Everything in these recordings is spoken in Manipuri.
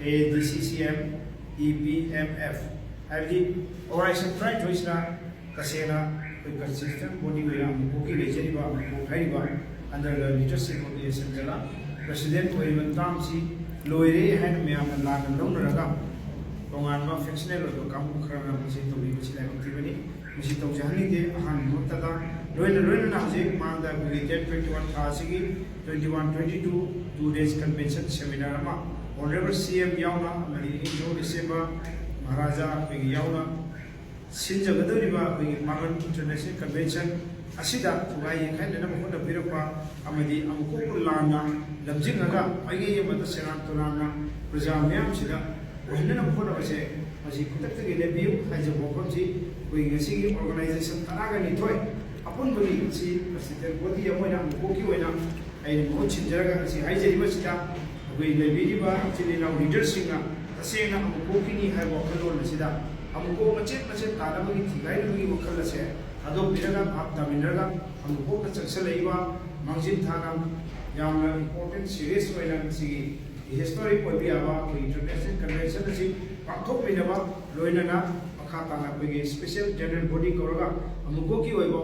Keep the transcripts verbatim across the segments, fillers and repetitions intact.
ꯑꯦ ꯗꯤ ꯁꯤ ꯁꯤ M, E P M F, ꯍꯥꯏꯕꯗꯤ ꯑꯣꯔꯒꯅꯥꯏꯖꯦꯁꯟ ꯇꯔꯥꯅꯤꯊꯣꯏꯁꯤꯅ ꯇꯁꯦꯡꯅ ꯑꯩꯈꯣꯏ ꯀꯟꯁꯇꯤꯇ꯭ꯌꯨꯁꯟ ꯕꯣꯗꯤ ꯑꯣꯏꯅ ꯑꯃꯨꯛꯀꯤ ꯂꯩꯖꯔꯤꯕ ꯑꯃꯨꯛ ꯍꯥꯏꯔꯤꯕ under the leadership of A S M Jala president ꯑꯣꯏꯔꯤꯕ ꯇꯥꯝꯁꯤ ꯂꯣꯏꯔꯦ ꯍꯥꯏꯅ ꯃꯌꯥꯝꯅ ꯂꯥꯟꯅ ꯂꯧꯅꯔꯒ ꯇꯣꯉꯥꯟꯕ ꯐꯦꯛꯁꯅꯦꯜ ꯑꯣꯏꯕ ꯀꯥꯡꯕꯨ ꯈꯔꯅ ꯃꯁꯤ ꯇꯧꯔꯤꯕꯁꯤ ꯂꯥꯏꯕꯛ ꯊꯤꯕꯅꯤ꯫ ꯃꯁꯤ ꯇꯧꯖꯍꯟꯅꯤꯡꯗꯦ꯫ ꯑꯍꯥꯟꯕꯃꯛꯇꯗ ꯂꯣꯏꯅ ꯂꯣꯏꯅꯅ ꯍꯧꯖꯤꯛ ꯃꯥꯡꯗ ꯑꯩꯈꯣꯏꯒꯤ date twenty one ꯊꯥ ꯑꯁꯤꯒꯤ twenty one twenty two two days convention seminar ꯑꯃ Honourable C M ꯌꯥꯎꯅ ꯑꯃꯗꯤ ꯏꯅꯤꯡꯊꯧ ꯂꯩꯁꯦꯝꯕ ꯃꯍꯥꯔꯥꯖꯥ ꯑꯩꯈꯣꯏꯒꯤ ꯌꯥꯎꯅ ꯁꯤꯟꯖꯒꯗꯧꯔꯤꯕ ꯑꯩꯈꯣꯏꯒꯤ ꯄꯥꯡꯒꯜ International Convention ꯑꯁꯤꯗ ꯊꯨꯒꯥꯏ ꯌꯩꯈꯥꯏꯅꯅꯕ ꯍꯣꯠꯅꯕꯤꯔꯛꯄ ꯑꯃꯗꯤ ꯑꯃꯨꯛ ꯂꯥꯟꯅ ꯂꯝꯖꯤꯡꯉꯒ ꯃꯥꯏꯀꯩ ꯑꯃꯗ ꯁꯦꯔꯥꯟ ꯇꯨꯔꯥꯟꯅ ꯄ꯭ꯔꯖꯥ ꯃꯤꯌꯥꯝꯁꯤꯗ ꯑꯣꯏꯍꯟꯅꯅꯕ ꯍꯣꯠꯅꯕꯁꯦ ꯃꯁꯤ ꯈꯨꯗꯛꯇꯒꯤ ꯂꯦꯞꯄꯤꯌꯨ ꯍꯥꯏꯖꯕ ꯋꯥꯐꯝꯁꯤ ꯑꯩꯈꯣꯏꯒꯤ ꯉꯁꯤꯒꯤ ꯑꯣꯔꯒꯅꯥꯏꯖꯦꯁꯟ ꯇꯔꯥꯒ ꯅꯤꯊꯣꯏ ꯑꯄꯨꯟꯕꯒꯤ ꯉꯁꯤ ꯄ꯭ꯔꯁꯤꯗꯦꯟ ꯕꯣꯗꯤ ꯑꯃ ꯑꯣꯏꯅ ꯑꯃꯨꯛꯀꯤ ꯑꯣꯏꯅ ꯑꯩꯅ ꯃꯍꯨꯠ ꯁꯤꯟꯖꯔꯒ ꯉꯁꯤ ꯍꯥꯏꯖꯔꯤꯕꯁꯤꯗ ꯑꯩꯈꯣꯏ ꯂꯩꯕꯤꯔꯤꯕ ꯏꯆꯤꯜ ꯏꯅꯥꯎ ꯂꯤꯗꯔꯁꯤꯡꯅ ꯇꯁꯦꯡꯅ ꯑꯃꯨꯛꯀꯤꯅꯤ ꯍꯥꯏꯕ ꯋꯥꯈꯜꯂꯣꯟ ꯑꯁꯤꯗ ꯑꯃꯨꯛ ꯃꯆꯦꯠ ꯃꯆꯦꯠ ꯇꯥꯅꯕꯒꯤ ꯊꯤꯒꯥꯏꯅꯕꯒꯤ ꯋꯥꯈꯜ ꯑꯁꯦ ꯊꯥꯗꯣꯛꯄꯤꯔꯒ ꯚꯥꯞ ꯇꯥꯃꯤꯟꯅꯔꯒ ꯑꯃꯨꯛꯀ ꯆꯪꯁꯤꯜꯂꯛꯏꯕ ꯃꯥꯡꯖꯤꯟ ꯊꯥꯅ ꯌꯥꯝꯅ important serious ꯑꯣꯏꯅ ꯃꯁꯤꯒꯤ ꯍꯤꯁꯇꯣꯔꯤꯛ ꯑꯣꯏꯕ ꯌꯥꯕ ꯑꯩꯈꯣꯏꯒꯤ International Convention ꯑꯁꯤ ꯄꯥꯡꯊꯣꯛꯃꯤꯟꯅꯕ ꯂꯣꯏꯅꯅ ꯃꯈꯥ ꯇꯥꯅ ꯑꯩꯈꯣꯏꯒꯤ special general body ꯀꯧꯔꯒ ꯑꯃꯨꯛꯀꯤ ꯑꯣꯏꯕ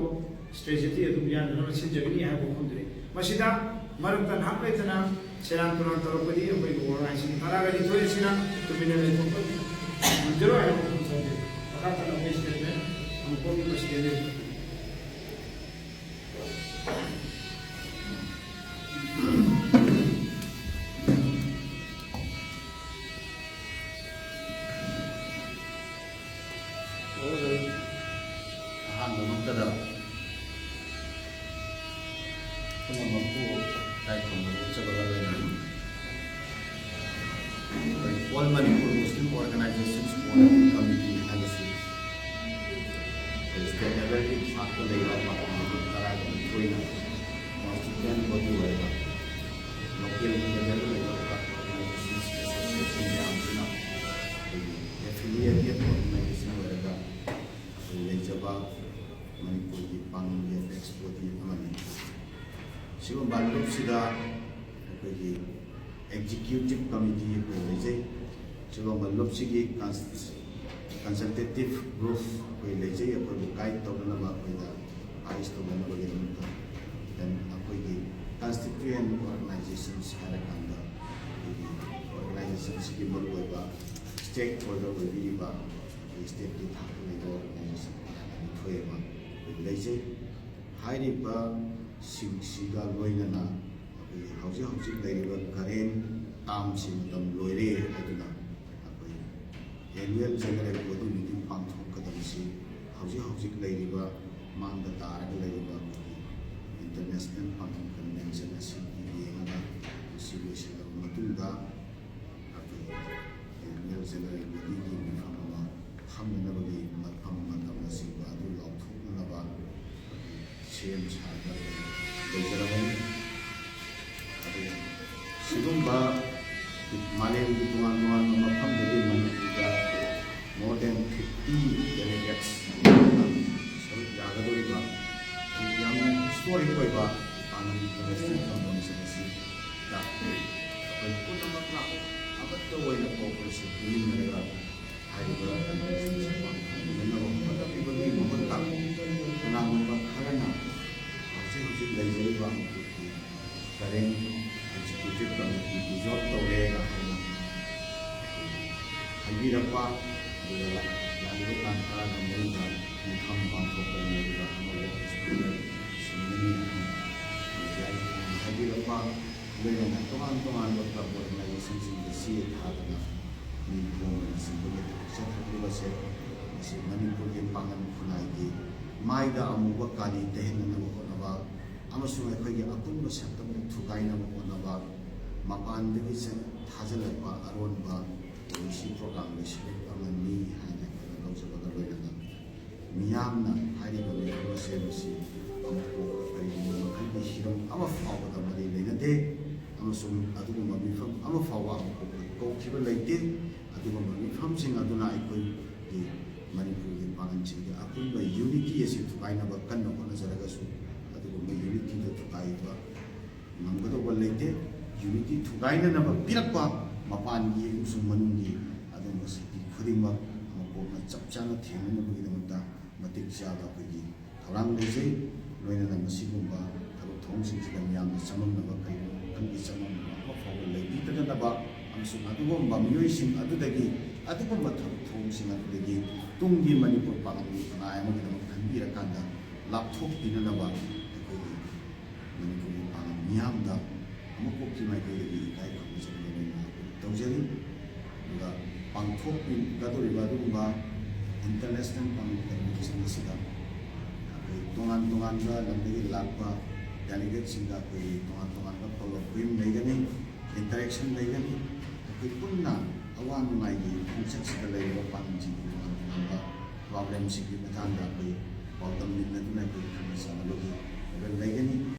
strategy ꯑꯗꯨꯝ ꯌꯥꯅꯅꯕ ꯁꯤꯟꯖꯒꯅꯤ ꯍꯥꯏꯕ ꯋꯥꯐꯝꯗꯨꯅꯤ꯫ ꯃꯁꯤꯗ ꯃꯔꯛꯇ ꯅꯍꯥꯛ ꯂꯩꯇꯅ ꯁꯦꯔꯥꯟ ꯇꯨꯔꯥꯟ ꯇꯧꯔꯛꯄꯗꯤ ꯑꯩꯈꯣꯏꯒꯤ organization ꯇꯔꯥꯒ ꯅꯤꯊꯣꯏ ꯑꯁꯤꯅ ꯇꯨꯃꯤꯟꯅ ꯂꯩꯊꯣꯛꯄ ꯉꯝꯖꯔꯣꯏ ꯍꯥꯏꯕ ꯋꯥꯐꯝ ꯊꯝꯖꯩ꯫ ꯃꯈꯥ ꯇꯥꯅ ꯑꯩꯈꯣꯏ statement ꯑꯃꯨꯛꯀꯤ president ꯑꯍꯥꯟꯕꯃꯛꯇꯗ ꯄꯨꯝꯅꯃꯛꯄꯨ ꯏꯀꯥꯏ ꯈꯨꯝꯅꯕ ꯎꯠꯆꯕꯒ ꯂꯣꯏꯅꯅ ꯑꯩꯈꯣꯏ All Manipur Muslim Organizations Coordinating Committee ꯍꯥꯏꯕꯁꯤ ꯑꯩꯈꯣꯏ state levelꯒꯤ ꯊꯥꯛꯇ ꯂꯩꯕ ꯄꯥꯔꯇꯤ ꯇꯔꯥꯒ ꯅꯤꯊꯣꯏꯅ constituent body ꯑꯣꯏꯔꯒ local levelꯗ ꯂꯩꯕ organizations association ꯃꯌꯥꯝꯁꯤꯅ ꯑꯩꯈꯣꯏꯒꯤ affiliated organization ꯑꯣꯏꯔꯒ ꯑꯩꯈꯣꯏ ꯂꯩꯖꯕ ꯃꯅꯤꯄꯨꯔꯒꯤ ꯄꯥꯡꯒꯜꯒꯤ apex body ꯑꯃꯅꯤ꯫ ꯁꯤꯒꯨꯝꯕ ꯂꯨꯞꯁꯤꯗ ꯑꯩꯈꯣꯏꯒꯤ ꯑꯦꯛꯖꯤꯀ꯭ꯌꯨꯇꯤꯚ ꯀꯃꯤꯇꯤ ꯑꯩꯈꯣꯏ ꯂꯩꯖꯩ꯫ ꯁꯤꯒꯨꯝꯕ ꯂꯨꯞꯁꯤꯒꯤ consultative group ꯑꯩꯈꯣꯏ ꯂꯩꯖꯩ꯫ ꯑꯩꯈꯣꯏꯕꯨ ꯒꯥꯏꯗ ꯇꯧꯅꯅꯕ, ꯑꯩꯈꯣꯏꯗ ꯑꯦꯗꯚꯥꯏꯁ ꯇꯧꯅꯅꯕꯒꯤꯗꯃꯛꯇ꯫ Then ꯑꯩꯈꯣꯏꯒꯤ constituent organizations ꯍꯥꯏꯔꯀꯥꯟꯗ ꯑꯩꯈꯣꯏꯒꯤ organizationꯁꯤꯒꯤ ꯃꯔꯨꯑꯣꯏꯕ stakeholder ꯑꯣꯏꯕꯤꯔꯤꯕ ꯑꯩꯈꯣꯏ stateꯀꯤ ꯊꯥꯛꯇ ꯂꯩꯕ organization ꯀꯌꯥ ꯅꯤꯊꯣꯏ ꯑꯃ ꯑꯩꯈꯣꯏ ꯂꯩꯖꯩ꯫ ꯍꯥꯏꯔꯤꯕꯁꯤꯡꯁꯤꯒ ꯂꯣꯏꯅꯅ ꯑꯩꯈꯣꯏꯒꯤ ꯍꯧꯖꯤꯛ ꯍꯧꯖꯤꯛ ꯂꯩꯔꯤꯕ current termꯁꯤ ꯃꯇꯝ ꯂꯣꯏꯔꯦ ꯍꯥꯏꯗꯨꯅ ꯑꯩꯈꯣꯏ annual general body meeting ꯄꯥꯡꯊꯣꯛꯀꯗꯕꯁꯤ ꯍꯧꯖꯤꯛ ꯍꯧꯖꯤꯛ ꯂꯩꯔꯤꯕ ꯃꯥꯡꯗ ꯇꯥꯔꯒ ꯂꯩꯔꯤꯕ ꯑꯩꯈꯣꯏꯒꯤ international ꯄꯥꯡꯊꯣꯛ convention ꯑꯁꯤ ꯌꯦꯡꯉꯒ ꯃꯁꯤ ꯂꯣꯏꯁꯤꯜꯂꯕ ꯃꯇꯨꯡꯗ ꯑꯩꯈꯣꯏꯒꯤ annual general bodyꯒꯤ ꯃꯤꯐꯝ ꯑꯃ ꯐꯝꯅꯅꯕꯒꯤ ꯃꯐꯝ ꯃꯇꯝꯅꯆꯤꯡꯕ ꯑꯗꯨ ꯂꯥꯎꯊꯣꯛꯅꯅꯕ ꯁꯦꯝ ꯁꯥꯗꯨꯅ ꯂꯩꯖꯔꯕꯅꯤ꯫ ꯑꯗꯨ ꯁꯤꯒꯨꯝꯕ ꯃꯥꯂꯦꯝꯒꯤ ꯇꯣꯉꯥꯟ ꯇꯣꯉꯥꯟꯕ ꯃꯐꯝꯗꯒꯤ ꯃꯅꯤꯄꯨꯔꯗ more than fifty delegates ꯁꯔꯨꯛ ꯌꯥꯒꯗꯧꯔꯤꯕ ꯌꯥꯝꯅ historic ꯑꯣꯏꯕ ꯄꯥꯡꯒꯜ international convention ꯑꯁꯤꯗ ꯑꯩꯈꯣꯏ ꯄꯨꯝꯅꯃꯛꯅ ꯑꯃꯠꯇ ꯑꯣꯏꯅ cooperation ꯄꯤꯃꯤꯟꯅꯔꯒ ꯍꯥꯏꯔꯤꯕ convention ꯑꯁꯤ ꯄꯥꯡꯊꯣꯛꯃꯤꯟꯅꯅꯕ ꯍꯣꯠꯅꯕꯤꯕꯒꯤ ꯃꯍꯨꯠꯇ ꯀꯅꯥꯒꯨꯝꯕ ꯈꯔꯅ ꯍꯧꯖꯤꯛ ꯍꯧꯖꯤꯛ ꯂꯩꯖꯔꯤꯕ ꯃꯅꯤꯄꯨꯔꯒꯤ current executive committee dissolve ꯇꯧꯔꯦꯅ ꯍꯥꯏꯅ ꯍꯥꯏꯕꯤꯔꯛꯄ, ꯑꯗꯨꯒ ꯂꯥꯛꯂꯤꯕ ꯇꯥꯡ ꯇꯔꯥꯒ ꯃꯔꯤꯗ ꯃꯤꯐꯝ ꯄꯥꯡꯊꯣꯛꯀꯅꯤ ꯑꯗꯨꯒ ꯑꯅꯧꯕ constitution ꯁꯤꯟꯒꯅꯤ ꯍꯥꯏꯅ ꯍꯥꯏꯕꯤꯔꯛꯄ, ꯂꯣꯏꯅꯅ ꯇꯣꯉꯥꯟ ꯇꯣꯉꯥꯟꯕ club organizationꯁꯤꯡꯗ ꯆꯦ ꯊꯥꯗꯅ ꯃꯤ ꯈꯣꯝꯕꯅꯆꯤꯡꯕꯒꯤ ꯆꯠꯊꯔꯛꯂꯤꯕꯁꯦ ꯃꯁꯤ ꯃꯅꯤꯄꯨꯔꯒꯤ ꯄꯥꯡꯒꯜ ꯈꯨꯟꯅꯥꯏꯒꯤ ꯃꯥꯏꯗ ꯑꯃꯨꯕ ꯀꯥꯂꯤ ꯇꯩꯍꯟꯅꯅꯕ ꯍꯣꯠꯅꯕ ꯑꯃꯁꯨꯡ ꯑꯩꯈꯣꯏꯒꯤ ꯑꯄꯨꯟꯕ ꯁꯛꯇꯝꯗ ꯊꯨꯒꯥꯏꯅꯕ ꯍꯣꯠꯅꯕ, ꯃꯄꯥꯟꯗꯒꯤ ꯆꯪ-, ꯊꯥꯖꯤꯜꯂꯛꯄ ꯑꯔꯣꯟꯕ policy program ꯒꯤ ꯁꯔꯨꯛ ꯑꯃꯅꯤ ꯍꯥꯏꯅ ꯑꯩꯈꯣꯏꯅ ꯂꯧꯖꯕꯒ ꯂꯣꯏꯅꯅ ꯃꯤꯌꯥꯝꯅ ꯍꯥꯏꯔꯤꯕ ꯃꯤꯐꯝ ꯑꯁꯦ ꯃꯁꯤ ꯑꯃꯨꯛ ꯀꯔꯤꯒꯨꯝꯕ ꯃꯈꯜꯒꯤ ꯍꯤꯔꯝ ꯑꯃ ꯐꯥꯎꯕꯗ ꯃꯔꯤ ꯂꯩꯅꯗꯦ ꯑꯃꯁꯨꯡ ꯑꯗꯨꯒꯨꯝꯕ ꯃꯤꯐꯝ ꯑꯃ ꯐꯥꯎꯕ ꯑꯃꯨꯛ ꯀꯧꯈꯤꯕ ꯂꯩꯇꯦ꯫ ꯑꯗꯨꯒꯨꯝꯕ ꯃꯤꯐꯝꯁꯤꯡ ꯑꯗꯨꯅ ꯑꯩꯈꯣꯏꯒꯤ ꯃꯅꯤꯄꯨꯔꯒꯤ ꯄꯥꯡꯒꯜꯁꯤꯡꯒꯤ ꯑꯄꯨꯟꯕ unity ꯑꯁꯤ ꯊꯨꯒꯥꯏꯅꯕ ꯀꯟꯅ ꯍꯣꯠꯅꯖꯔꯒꯁꯨ ꯑꯗꯨꯒꯨꯝꯕ unity ꯗꯨ ꯊꯨꯒꯥꯏꯕ ꯉꯝꯒꯗꯧꯕ ꯂꯩꯇꯦ꯫ ꯌꯨꯅꯤꯇꯤ ꯊꯨꯒꯥꯏꯅꯅꯕ ꯄꯤꯔꯛꯄ ꯃꯄꯥꯟꯒꯤ ꯑꯃꯁꯨꯡ ꯃꯅꯨꯡꯒꯤ ꯑꯗꯨꯒꯨꯝꯕ ꯁꯛꯇꯤ ꯈꯨꯗꯤꯡꯃꯛ ꯑꯃꯀꯣꯛꯅ ꯆꯞ ꯆꯥꯅ ꯊꯦꯡꯅꯅꯕꯒꯤꯗꯃꯛꯇ ꯃꯇꯤꯛ ꯆꯥꯕ ꯑꯩꯈꯣꯏꯒꯤ ꯊꯧꯔꯥꯡ ꯂꯩꯖꯩ꯫ ꯂꯣꯏꯅꯅ ꯃꯁꯤꯒꯨꯝꯕ ꯊꯕꯛ ꯊꯧꯔꯝꯁꯤꯡꯁꯤꯗ ꯃꯤꯌꯥꯝꯅ ꯆꯃꯝꯅꯕ ꯀꯔꯤꯒꯨꯝꯕ ꯃꯈꯜꯒꯤ ꯆꯃꯝꯅꯕ ꯑꯃ ꯐꯥꯎꯕ ꯂꯩꯕꯤꯗꯅꯕ ꯑꯃꯁꯨꯡ ꯑꯗꯨꯒꯨꯝꯕ ꯃꯤꯑꯣꯏꯁꯤꯡ ꯑꯗꯨꯗꯒꯤ ꯑꯗꯨꯒꯨꯝꯕ ꯊꯕꯛ ꯊꯧꯔꯝꯁꯤꯡ ꯑꯗꯨꯗꯒꯤ ꯇꯨꯡꯒꯤ ꯃꯅꯤꯄꯨꯔ ꯄꯥꯡꯒꯜꯒꯤ ꯈꯨꯟꯅꯥꯏ ꯑꯃꯒꯤꯗꯃꯛ ꯈꯟꯕꯤꯔꯀꯥꯟꯗ ꯂꯥꯞꯊꯣꯛꯄꯤꯅꯅꯕ ꯑꯩꯈꯣꯏꯒꯤ ꯃꯅꯤꯄꯨꯔꯒꯤ ꯄꯥꯡꯒꯜ ꯃꯤꯌꯥꯝꯗ ꯑꯃꯨꯛ ꯀꯣꯛꯀꯤ ꯃꯥꯏꯀꯩꯗꯒꯤ ꯏꯀꯥꯏ ꯈꯨꯝꯅꯖꯕ ꯂꯣꯏꯅ ꯇꯧꯖꯔꯤ꯫ ꯑꯗꯨꯒ ꯄꯥꯡꯊꯣꯛꯄꯤꯒꯗꯧꯔꯤꯕ ꯑꯗꯨꯒꯨꯝꯕ ꯏꯟꯇꯔꯅꯦꯁꯅꯦꯜ ꯄꯥꯡꯒꯜ ꯀꯟꯚꯦꯟꯁꯟ ꯑꯁꯤꯗ ꯑꯩꯈꯣꯏ ꯇꯣꯉꯥꯟ ꯇꯣꯉꯥꯟꯕ ꯂꯝꯗꯒꯤ ꯂꯥꯛꯄ ꯗꯦꯂꯤꯒꯦꯠꯁꯤꯡꯒ ꯑꯩꯈꯣꯏ ꯇꯣꯉꯥꯟ ꯇꯣꯉꯥꯟꯕ ꯄ꯭ꯔꯣꯒ꯭ꯔꯥꯝ ꯂꯩꯒꯅꯤ, ꯏꯟꯇꯔꯦꯛꯁꯟ ꯂꯩꯒꯅꯤ꯫ ꯑꯩꯈꯣꯏ ꯄꯨꯟꯅ ꯑꯋꯥ ꯅꯨꯡꯉꯥꯏꯒꯤ ꯈꯣꯡꯆꯠꯁꯤꯗ ꯂꯩꯔꯤꯕ ꯄꯥꯡꯒꯜꯁꯤꯡꯒꯤ ꯇꯣꯉꯥꯟ ꯇꯣꯉꯥꯟꯕ ꯄ꯭ꯔꯣꯕ꯭ꯂꯦꯝꯁꯤꯡꯒꯤ ꯃꯇꯥꯡꯗ ꯑꯩꯈꯣꯏ ꯄꯥꯎꯗꯝꯃꯤꯟꯅꯗꯨꯅ ꯑꯩꯈꯣꯏ ꯈꯪꯅ ꯆꯥꯟꯅꯕꯒꯤ ꯄ꯭ꯔꯣꯒ꯭ꯔꯥꯝ ꯂꯩꯒꯅꯤ꯫